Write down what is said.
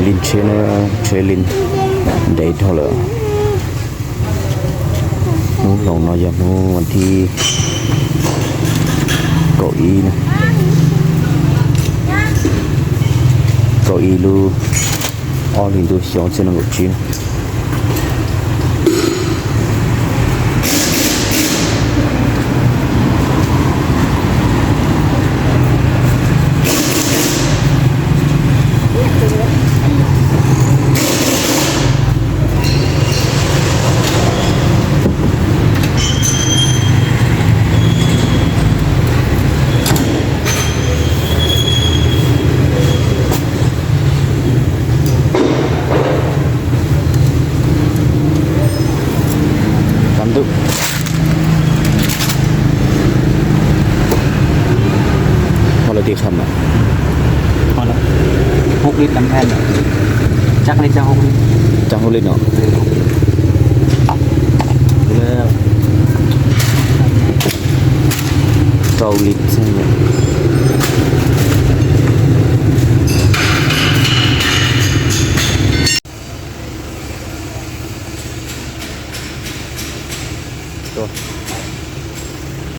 Li tsheb na, tsheb li ntev dhau lawm. Hnub hloov no yog hnub vas thib kaum ib na, kaum ib lub ob hlis ntuj xyoo ob txhiab nees nkaum tsib na. Tab ntuj, ho lawv tiv kham na, hub li tam hab, tsa li, tsa hub li no, rau li xwb.